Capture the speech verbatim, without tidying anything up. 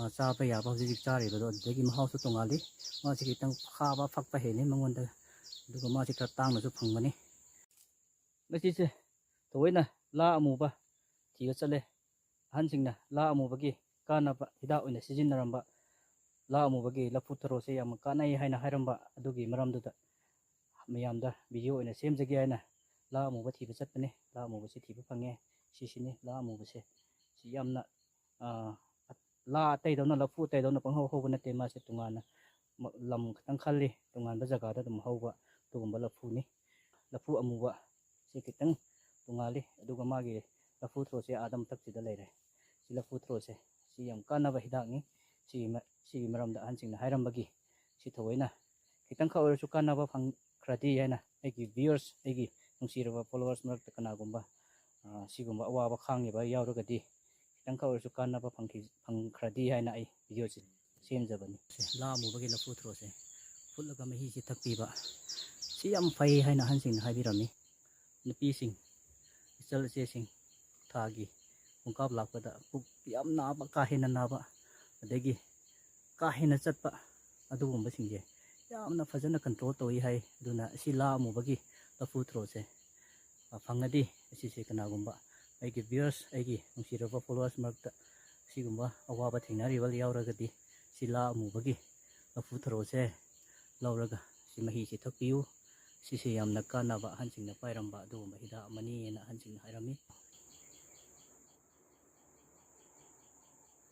ꯑ, ꯆꯥꯕ ꯌꯥꯕ ꯍꯧꯖꯤꯛ ꯍꯧꯖꯤꯛ ꯆꯥꯔꯤꯕꯗꯣ ꯑꯗꯨꯗꯒꯤ ꯃꯍꯥꯎꯁꯨ ꯇꯣꯡꯉꯥꯜꯂꯤ꯫ ꯃꯥꯁꯤ ꯈꯤꯇꯪ ꯈꯥꯕ ꯐꯛꯄ ꯍꯦꯜꯂꯤ ꯃꯉꯣꯟꯗ, ꯑꯗꯨꯒ ꯃꯥꯁꯤ ꯈꯔ ꯇꯥꯡꯅꯁꯨ ꯐꯪꯕꯅꯤ꯫ ꯉꯁꯤꯁꯦ ꯊꯑꯣꯏꯅ ꯂꯥ ꯑꯃꯨꯕ ꯊꯤꯕ ꯆꯠꯂꯦ꯫ ꯑꯍꯟꯁꯤꯡꯅ ꯂꯥ ꯑꯃꯨꯕꯒꯤ ꯀꯥꯟꯅꯕ ꯍꯤꯗꯥꯛ ꯑꯣꯏꯅ ꯁꯤꯖꯤꯟꯅꯔꯝꯕ ꯂꯥ ꯑꯃꯨꯕꯒꯤ ꯂꯐꯨ ꯊꯔꯣꯁꯦ ꯌꯥꯝꯅ ꯀꯥꯟꯅꯩ ꯍꯥꯏꯅ ꯍꯥꯏꯔꯝꯕ ꯑꯗꯨꯒꯤ ꯃꯔꯝꯗꯨꯗ ꯃꯌꯥꯝꯗ ꯚꯤꯗꯤꯑꯣ ꯑꯣꯏꯅ ꯁꯦꯝꯖꯒꯦ ꯍꯥꯏꯅ ꯂꯥ ꯑꯃꯨꯕ ꯊꯤꯕ ꯆꯠꯄꯅꯦ꯫ ꯂꯥ ꯑꯃꯨꯕꯁꯦ ꯊꯤꯕ ꯐꯪꯉꯦ꯫ ꯁꯤꯁꯤꯅꯤ ꯂꯥ ꯑꯃꯨꯕꯁꯦ꯫ ꯁꯤ ꯌꯥꯝꯅ, ꯑ, ꯂꯥ ꯑꯇꯩꯗꯧꯅ, ꯂꯐꯨ ꯑꯇꯩꯗꯧꯅ ꯄꯪꯍꯧ ꯍꯧꯕ ꯅꯠꯇꯦ꯫ ꯃꯥꯁꯦ ꯇꯣꯉꯥꯟꯅ ꯃ-, ꯂꯝ ꯈꯤꯇꯪ ꯈꯜꯂꯤ, ꯇꯣꯉꯥꯟꯕ ꯖꯒꯥꯗ ꯑꯗꯨꯝ ꯍꯧꯕ ꯑꯗꯨꯒꯨꯝꯕ ꯂꯐꯨꯅꯤ꯫ ꯂꯐꯨ ꯑꯃꯨꯕ ꯁꯤ ꯈꯤꯇꯪ ꯇꯣꯉꯥꯜꯂꯤ, ꯑꯗꯨꯒ ꯃꯥꯒꯤ ꯂꯐꯨ ꯊꯔꯣꯁꯦ ꯑꯥꯗ ꯃꯊꯛꯁꯤꯗ ꯂꯩꯔꯦ꯫ ꯁꯤ ꯂꯐꯨ ꯊꯔꯣꯁꯦ ꯁꯤ ꯌꯥꯝ ꯀꯥꯟꯅꯕ ꯍꯤꯗꯥꯛꯅꯤ꯫ ꯁꯤꯒꯤ ꯃ-, ꯁꯤꯒꯤ ꯃꯔꯝꯗ ꯑꯍꯟꯁꯤꯡꯅ ꯍꯥꯏꯔꯝꯕꯒꯤ ꯁꯤ ꯊꯑꯣꯏꯅ ꯈꯤꯇꯪꯈꯛ ꯑꯣꯏꯔꯁꯨ ꯀꯥꯟꯅꯕ ꯐꯪꯈ꯭ꯔꯗꯤ ꯍꯥꯏꯅ ꯑꯩꯒꯤ viewers, ꯑꯩꯒꯤ ꯅꯨꯡꯁꯤꯔꯕ followers ꯃꯔꯛꯇ ꯀꯅꯥꯒꯨꯝꯕ, ꯑ, ꯁꯤꯒꯨꯝꯕ ꯑꯋꯥꯕ ꯈꯥꯡꯉꯤꯕ ꯌꯥꯎꯔꯒꯗꯤ ꯈꯤꯇꯪꯈꯛ ꯑꯣꯏꯔꯁꯨ ꯀꯥꯟꯅꯕ ꯐꯪꯈꯤ-, ꯐꯪꯈ꯭ꯔꯗꯤ ꯍꯥꯏꯅ ꯑꯩ ꯚꯤꯗꯤꯑꯣꯁꯤ ꯁꯦꯝꯖꯕꯅꯤ꯫ ꯂꯥ ꯑꯃꯨꯕꯒꯤ ꯂꯐꯨ ꯊꯔꯣꯁꯦ ꯐꯨꯠꯂꯒ ꯃꯍꯤꯁꯤ ꯊꯛꯄꯤꯕ ꯁꯤ ꯌꯥꯝ ꯐꯩ ꯍꯥꯏꯅ ꯑꯍꯟꯁꯤꯡꯅ ꯍꯥꯏꯕꯤꯔꯝꯃꯤ꯫ ꯅꯨꯄꯤꯁꯤꯡ, ꯏꯆꯜ ꯏꯆꯦꯁꯤꯡ ꯊꯥꯒꯤ ꯈꯣꯡꯀꯥꯞ ꯂꯥꯛꯄꯗ ꯄꯨꯛ ꯌꯥꯝ ꯅꯥꯕ, ꯀꯥ ꯍꯦꯟꯅ ꯅꯥꯕ, ꯑꯗꯒꯤ ꯀꯥ ꯍꯦꯟꯅ ꯆꯠꯄ, ꯑꯗꯨꯒꯨꯝꯕꯁꯤꯡꯁꯦ ꯌꯥꯝꯅ ꯐꯖꯅ control ꯇꯧꯏ ꯍꯥꯏ꯫ ꯑꯗꯨꯅ ꯑꯁꯤ ꯂꯥ ꯑꯃꯨꯕꯒꯤ ꯂꯐꯨ ꯊꯔꯣꯁꯦ, ꯑ, ꯐꯪꯉꯗꯤ ꯑꯁꯤꯁꯦ ꯀꯅꯥꯒꯨꯝꯕ ꯑꯩꯒꯤ viewers, ꯑꯩꯒꯤ ꯅꯨꯡꯁꯤꯔꯕ followers ꯃꯔꯛꯇ ꯁꯤꯒꯨꯝꯕ ꯑꯋꯥꯕ ꯊꯦꯡꯅꯔꯤꯕ ꯌꯥꯎꯔꯒꯗꯤ ꯁꯤ ꯂꯥ ꯑꯃꯨꯕꯒꯤ ꯂꯐꯨ ꯊꯔꯣꯁꯦ ꯂꯧꯔꯒ ꯁꯤ ꯃꯍꯤꯁꯤ ꯊꯛꯄꯤꯌꯨ꯫ ꯁꯤꯁꯦ ꯌꯥꯝꯅ ꯀꯥꯟꯅꯕ ꯑꯍꯟꯁꯤꯡꯅ ꯄꯥꯏꯔꯝꯕ ꯑꯗꯨꯒꯨꯝꯕ ꯍꯤꯗꯥꯛ ꯑꯃꯅꯤꯅ ꯑꯍꯟꯁꯤꯡꯅ ꯍꯥꯏꯔꯝꯃꯤ꯫